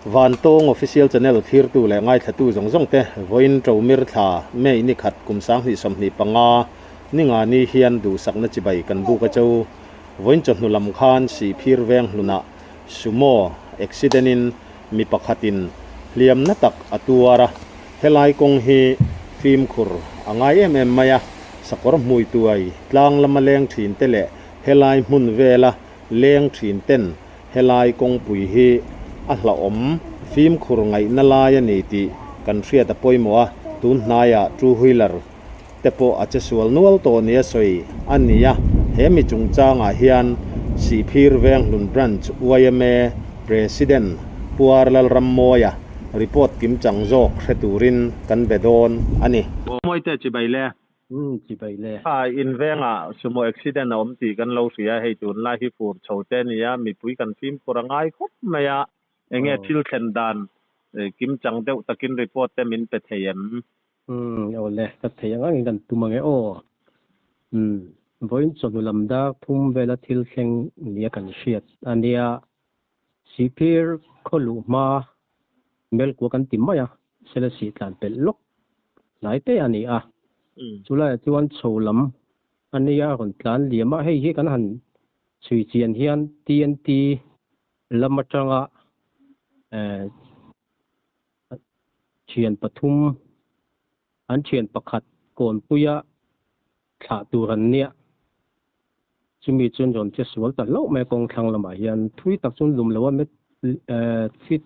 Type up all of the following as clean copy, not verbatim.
Vantawng Official Channel thlirtu leh ngaithlatu zawng zawng te vawiin Ṭomir thla May ni khat kum 2025 ni nga ni hian duhsakna chibai kan buk a cho. Vawiin chawhnu lam khan Sihphir veng hlunah Sumo accident in mi pakhatin hliamna tak a tuar a, helai kawng hi fimkhur a ngai em em mai a, sakawr hmui tuai tlang lama leng thin te leh helai hmun vela leng thin ten helai kawngpui hi a hlauhawm fimkhur ngaihna lai a ni tih kan hriat a pawimawh a, tun hnaiah two wheeler te pawh a che sual nual tawh nia sawi a ni a, he mi chungchangah hian Sihphir Venghlun Branch yma President Puar Lalrammawia report kimchang zawk hre turin kan be dawn a ni. Mawite chibai le. Umm chibai le. Kha in vengah sumo accident a awm tih kan lo hria, hei tunlai hi fur chho te a nia, mipui kan fimkhur a ngai khawp mai a, enge thil thlen dan kimchang deuh takin report te min pe thei em? Umm awle, ka thei ang angin kan tum ange aw. Umm vawiin chawhnu lam dar thum vela thil thleng nia kan hriat a nia, Sihphir khaw luh hma Melkua kan ti mai a, Selesih tlan pelh lawk hnai te a ni a. Chulaiah chuan chho lam a nia a rawn tlan liam a, hei hi kan han chhui chian hian TNT lam atanga eh thian pathum an thian pakhat kawnpuia thlah tur an nia. Chumi chuan rawn che sual ta hlauh mai a kawng thlang lamah hian thui tak chuan lum lo a met feet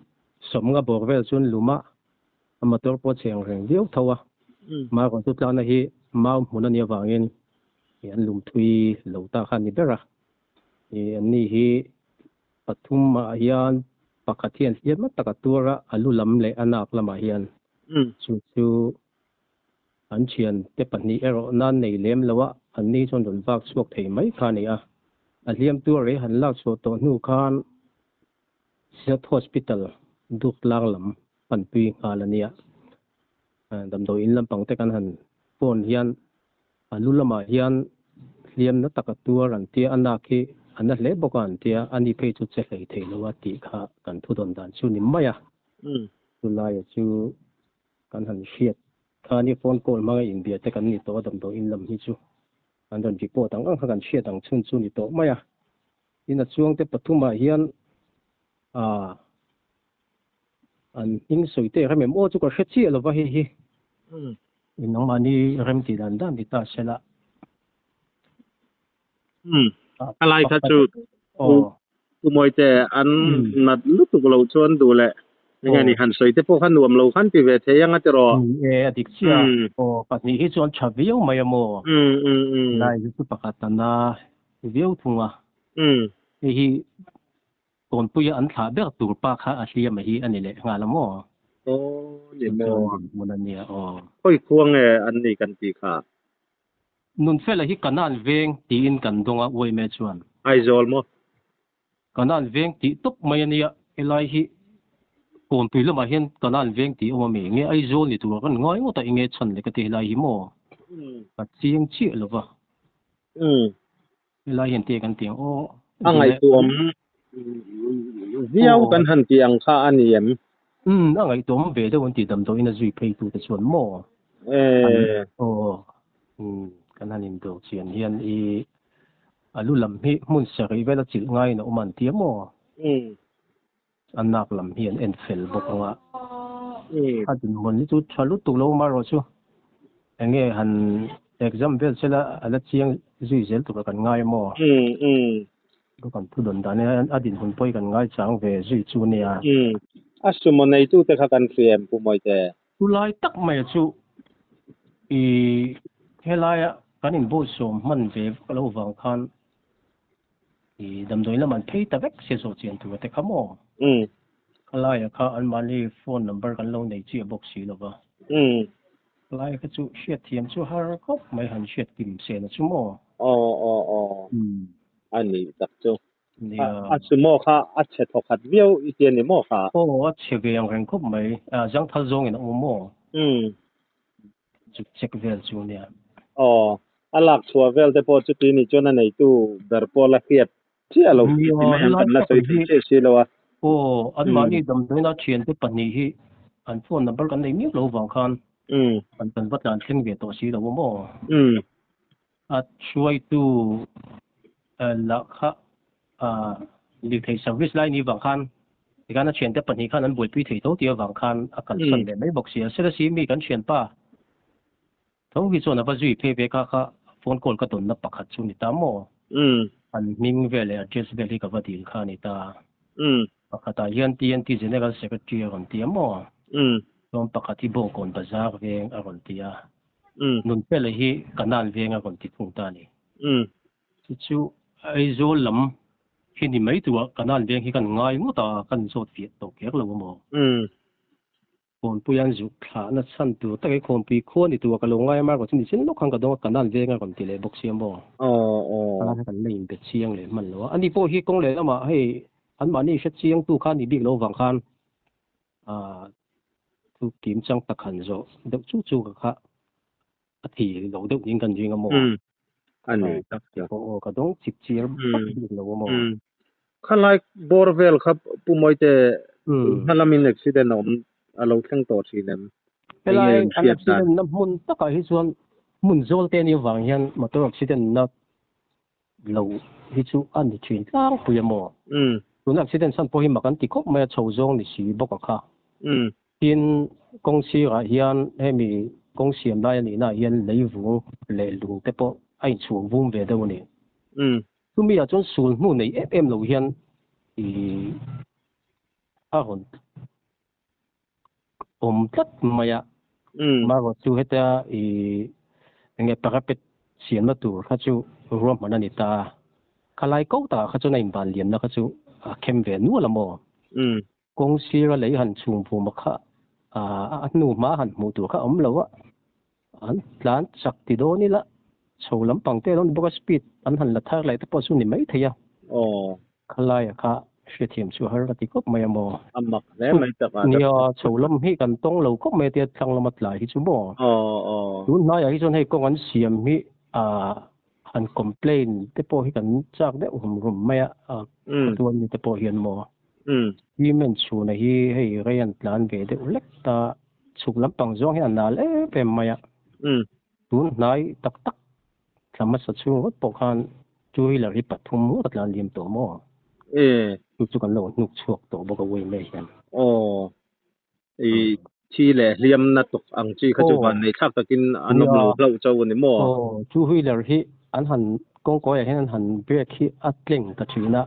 sawmnga bawr vel chuan lum a, a motor pawh a cheng reng viau tho a. Mau chu tlana hi mau hmun a nih avangin an lum thui lo ta kha a ni ber a. An ni hi pathum ah hian pakhat hian hliam tak a tuar a, a lu lam leh a nak lamah hian chu chu an thian te pahnih erawh nan nei lem lo a, an ni chuan rawn vak chhuak thei mai kha a ni a. A hliam tuar rei han lak chhuah tawh hnu khan Siat Hospital Duktlang lam panpui nghal a nia. Damdawi in lampang te kan han phone hian A lu lamah hian hliam na taka tuar an tia, a nak hi a na hle bawk a an tia, a ni phei chu che hlei thei lo a tih kha kan thu dawn dan chu ni mai a. Chulaia chu kan han hriat kha ni phone call hmanga inbia te kan ni tawh a damdawi in lam hi chu an rawn report ang ang kha kan hriat ang chhun chu ni tawh mai a. Tin a chuangte pathumah hian aa An hming sawi te rem em aw chu ka hre chiah lova hei hi. In nangmahni rem tih dan dan ti ta se la. Umm a lai kha chu Pu Mawite an nat lutuk lo chuan duh leh enge ni han sawi te pawh kha nuam lo khan ti ve thei ang a tiraw. E a dik chiah aw pahnih hi chuan tha viau mai a maw. Lai hi chu pakhat a na viau thung a. Hei hi Tawnpuia an thlah ber tur pa kha a hliam a hi a ni leh nghal a maw? Aw ni maw? Chuan dinhmun a nia aw. Khawi khua nge an ni kan tih kha? Nunfela hi Kanan veng tiin kan dawng a uaime chuan. Aizawl maw? Kanan veng tih tawp mai a nia, helai hi Kawnpui lamah hian Kanan veng tih awm a mi? Nge Aizawl ni tur kan ngai ngawt a enge chhan leh ka ti helai hi maw? Ka chiang chiah lo va. Helai hian te kan ti ang aw. A ngaihtuam viau kan han ti ang kha a ni em? Umm, a ngaihtuam ve deuh an ti damdawiin a zui phei tu te chuan maw? Ee. Aw, umm, kan han indawr chian hian i a lu lam hi hmun sarih vel a chilh ngaiin a awm an ti a maw? Umm. A nak lam hi an en fel bawk ang a. A dinhmun hi chu tha lutuk lo marawh chu enge han exam vel sela a la chiang zui zel tura kan ngai a maw? Chu kan thu dawn dan hian a dinhmun pawh hi kan ngai chang ve zui chu nia. A sumo neitute kha kan hria em Pu Mawite? Chu lai tak mai chu i helaia kan inbawihsawm hman ve vak lo vang khan I damdawi lam an phei ta vek sia zawh chian tur te kha maw? Khalaia kha anmahni phone number kan lo nei chiah bawk si lova. Khalaia kha chu hriat thiam chu har khawp mai han hriat kim sena chu maw? Aw aw aw a ni tak chu. A sumo kha a chhe thawkhat viau i tia ni maw kha? Aw a chhe ve ang reng khawp mai. Zangthal zawngin a awm maw? Chu check vel chu nia. Aw, a lak chhuah vel te pawh chuti ni chuan a neitu ber pawh la hriat chiah lo ti mai ang kan la sawi thei chiah si lo a. Aw, anmahni damdawiina thiante pahnih hi an phone number kan nei miau lo vang khan an kan va tlan thleng ve tawh si lo a maw? A hruaitu lah kha lirthei service lai ni vang khan tikhan a thiante pahnih khan an buaipui thei tho tih avang khan a kalsan leh mai bawk si a. Selasi mi kan thianpa Tho hi chuan a va zui phei ve kha kha phone call ka tawnna pakhat chu ni ta maw? An hming vel leh address vel hi ka va dil kha a ni ta. Pakhatah hian TNT General Secretary a rawn ti a maw? Chuan pakhat hi Bawngkawn Bazar veng a rawn ti a. Nunpele hi Kanan veng a rawn ti thung ta a ni. Chu chu Aizawl lam hi ni mai tura Kanan veng hi kan ngai ngawt a, kan zawt fiah tawh kher lo a maw? Khawnpui an zuk thlahna chhan tur tak hi khawnpui khua ni tura ka lo ngai a, Marco chu nichin lawk khan ka dawng a, Kanan veng a rawn ti leh bawk sia maw? Khan kan la inbe chiang leh hman lo a, ani pawh hi kawng leh lamah hei anmahni hre chiangtu kha ni bik lo vang khan aah thu kim chang tak han zawh deuh chu chu ka kha a thi lo deuh niin kan ring a maw? A ni tak chu. Aw ka dawng chip chiar vak bik lo a maw? Khalai bawr vel kha Pu Mawite hma lamin accident a awm a lo thleng tawh thin em? Helai an accident na hmun takah hi chuan hmun zawl te anih avang hian motor accident na lo hi chu a ni thin tlangpui a maw? Tuna accident chhan pawh hi mak an ti khawp mai a, chho zawng ni si bawk a kha. Tin, kawng sirah hian hemi kawng siam lai a nihnaah hian leivung leh lung te pawh a inchhung vum ve deuh a ni. Chumi ah chuan sul hnu nei em em lo hian ih a rawn awm tlat mai a. Amaherawhchu chu heta ih enge parapet siamna tur kha chu ruahman a ni ta a. Khalai ko takah kha chuan a inban liamna kha chu a khem ve nual a maw? Kawng sira lei han chhung vum a kha a hnu hma han hmuh tur kha a awm lo a, an tlan chak ti dawn ila chho lampang te a lo ni bawk a, speed an han la thar leh te pawh chu ni mai thei a. Khalaia kha hriathiam chu har ka ti khawp mai a maw. A mak hle mai tak a. Nia, chho lam hi kan tawng lo khawp mai a tia thlang lama tlai hi chu maw. Tun hnaiah hi chuan hei kawng an siam hi han complain te pawh hi kan chak deuh rum rum mai a, khawtuan mi te pawh hian maw. Cement chhuna hi hei rei an tlan ve deuh hlek ta, chhuk lampang zawng hi a nal em em mai a. Tun hnai tak tak thla hmasa chhung ngawt pawh khan two wheeler hi pathum ngawt a tlan liam tawh maw? Chu chu kan lo hnuk chhuak tawh bawk a Wayne hian. Aw. I thi leh hliam na tawk ang chi kha chu van nei thlak takin an awm lo hlauh chauh a ni maw? Aw, two wheeler hi an han kawngkawiah hian an han brake hi a tleng ta thin a.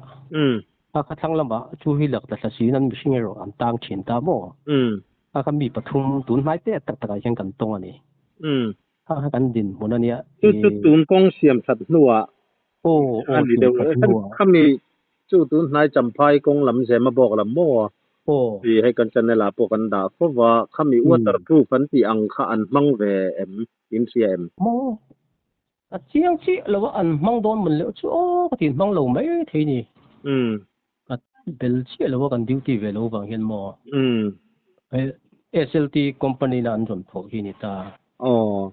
A kha thlang lamah two wheeler tla thla siin an mihring erawh an tang thin ta maw? A kha mi pathum tun hnai te tak takah hian kan tawng a ni. A kha kan dinhmun a nia. Chu chu tun kawng siam that hnuah Aw, a ni deuh e. Khami chu tun hnai Champhai kawng lam zema bawk lam maw? Aw. Tih hei kan channel ah pawh kan dah fo va, khami waterproof an tih ang kha an hmang ve em? In hria em? Maw? A chiang chiah lo a, an hmang dawn mawn leh chu aw ka ti hmang lo mai thei ni. Ka bel chiah lo a, kan duty ve lo vang hian maw? Hei SLT company na an rawn thawh hi ni ta. Aw.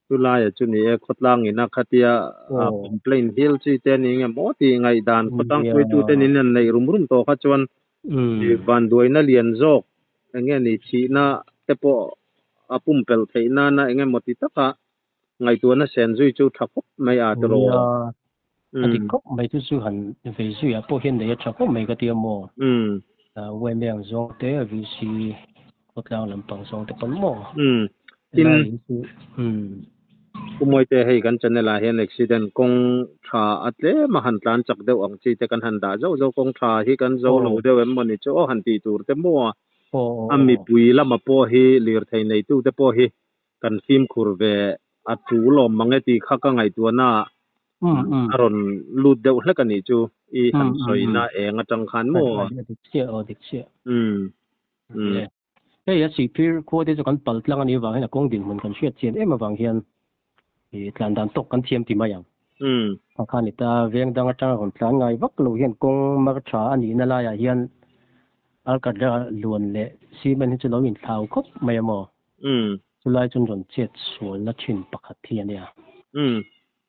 Chulaia chu ni e, khawtlang ina khatia complaint hial chi te ni nge maw tih ngaihdan khawtlang hruaitute nin an neih rum rum tawh kha chuan vanduaina lian zawk eng nge ni thihna te pawh a pumpelh theih nana eng emaw ti taka ngaihtuahna sen zui chu tha khawp mai a tiraw. A dik khawp mai chu chu han vei zuiah pawh hian nei a tha khawp mai ka ti a maw? Uaime ang zawng te, VC khawtlang lampang zawng te pawn maw? Tin, Pu Mawite hei kan channel ah hian accident kawng tha a tlem a han tlan chak deuh ang chi te kan han dah zauh zauh kawng tha hi kan zo lo deuh em mawni chu aw han tih tur te maw a? A mipui lama pawh hi lirthei neitu te pawh hi kan fimkhur ve a tul awm mang e tih kha ka ngaihtuahna ah a rawn lut deuh hlek a nih chu i han sawina eng atang khan maw? A dik chiah aw dik chiah. Hei a sihphir khua te chu kan pal tlang a nih avang hian a kawng dinhmun kan hriat chian em avang hian i tlan dan tawk kan thiam ti mai ang. A khan i ta veng dang atanga rawn tlan ngai vak lo hian kawng mar tha a nihna laiah hian alkatra luan leh cement hi chu lo inthlau khawp mai a maw? Chulai chuan rawn chet sualna thin pakhat hi a nia.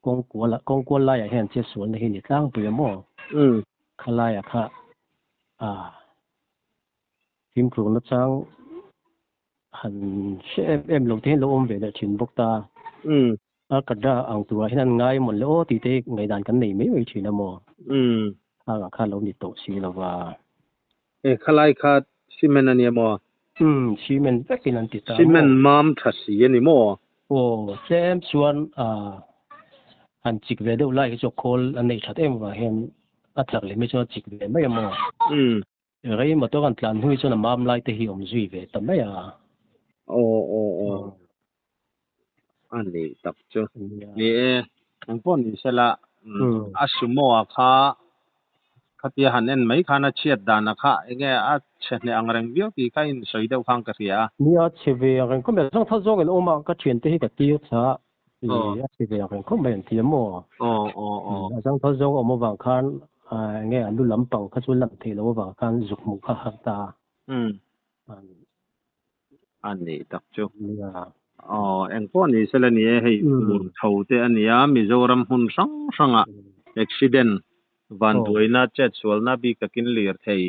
Kawng kual kawng kual laiah hian chet sualna hi ni tlangpui a maw? Khalaiah kha A fimkhur nachang han hre em em lo te hian lo awm ve leh thin bawk ta. Umm. A kadra ang turah hian an ngai mawn le aw tih te ngaihdan kan nei mai mai thin a maw? Umm. Khangah khan lo ni tawh si lo va. E khalai kha cement a nia maw? Umm, cement vekin an ti ta maw? Cement mam tha si a ni maw? Aw, tlem chuan ah han chik ve deuh lai hi chu khawl an neih that em avang hian a thar leh mai chuan a chik ve mai a maw? Umm. Rei motor an tlan hnu hi chuan a mam lai te hi awm zui ve ta mai a. Aw aw aw. A ni tak chu. Ni e, engpawh ni sela a sumo a kha khatia han en mai khan a chhiat dan a kha enge a chhe hneh ang reng viau tih kha in sawi deuh khan ka hria a. Nia, chhe ve ang reng khawp mai. Zawng thar zawng in awm a, ka thiante hi ka tir thla a, a chhe ve ang reng khawp mai an ti a maw? Aw aw aw. A zawng thar zawng awm avang khan enge a lu lampang kha chu lan theih loh avang khan zuk hmuh kha har ta a. A nih tak chu. Aw, eng pawh ni sela ni e, hei tur tho te a nia, Mizoram hmun hrang hrangah accident vanduaina chetsualna bik takin lir thei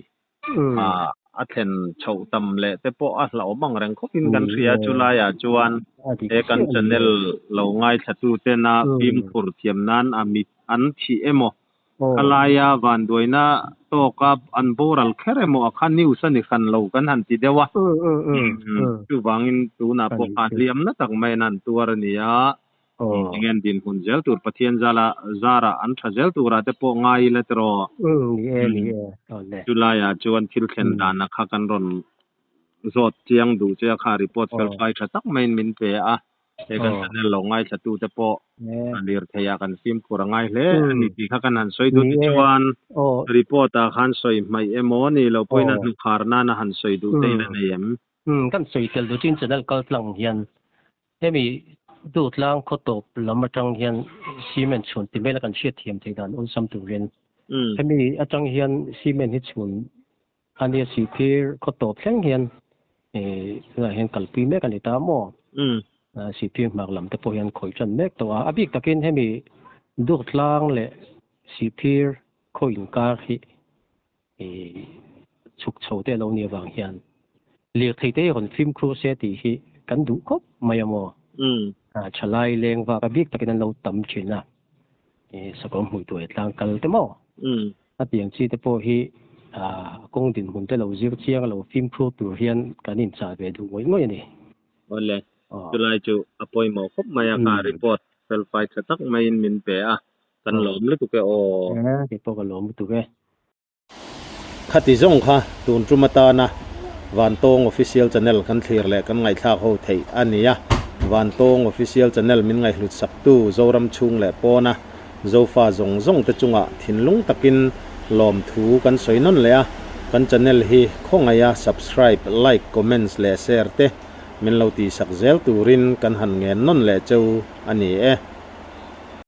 a thlen chhoh tam leh te pawh a hlauhawm ang reng khawpin kan hria. Chulaiah chuan he kan channel lo ngaithlatu tena fimkhur thiam nan a mit an thih emaw Ka laia vanduaina tawka an boral kher emaw a kha news a ni hran lo kan han ti deuh a. Chuvangin tunah pawh khan hliamna tak maiin an tuar a ni a. Enge an dinhmun zel tur Pathian zala zarah an tha zel turah te pawh ngai ila tiraw. Chulaiah chuan thil thlen dana kha kan rawn zawt chiang duh che a kha report fel fai tha tak maiin min pe a. He kan channel lo ngaithla te pawh a lir theih ah kan fimkhur a ngai hle a ni tih kha kan han sawi duh te chuan report ah khan sawi hmaih emaw ni lo pawhin a hnukhar nana han sawi duh te ila nei em? Umm kan sawi tel duh chin channel kal tlang hian hemi Dutlang khaw tawp lam atang hian cement chhun ti mai la kan hriat thiam theih dan awlsam turin hemi atang hian cement hi chhun A nia Sihphir khaw tawp thleng hian tunah hian kalpui mek a ni ta maw? Sihphir hmar lam te pawh hian khawih tan mek tawh a, a bik takin hemi Durtlang leh Sihphir khaw inkar hi chhuk chho te a lo nih avang hian lirthei te hi rawn fimkhur se tih hi kan duh khawp mai a maw? Thalai leng vak a bik takin an lo tam thin a, sakawr hmuituai tlang kal te maw? A piang chi te pawh hi a kawng dinhmun te lo zir chiang lo fimkhur tur hian kan inchah ve duh ngawih ngawih a ni. Awle, chulai chu a pawimawh khawp mai a, kha report fel fai tha tak maiin min pe a, kan lawm lutuk e aw. Kei pawh ka lawm lutuk e. Khati zawng kha tun tum atana Vantawng Official Channel kan thlir leh kan ngaihthlak ho theih a ni a, Vantawng Official Channel min ngaihhlut saktu Zoram chhung leh pawna Zofa zawng zawng te chungah thinlung takin lawmthu kan sawi nawn leh a, kan channel hi khawngaiha subscribe, like, comments leh share te min lo tihsak zel turin kan han ngen nawn leh cheu a ni e.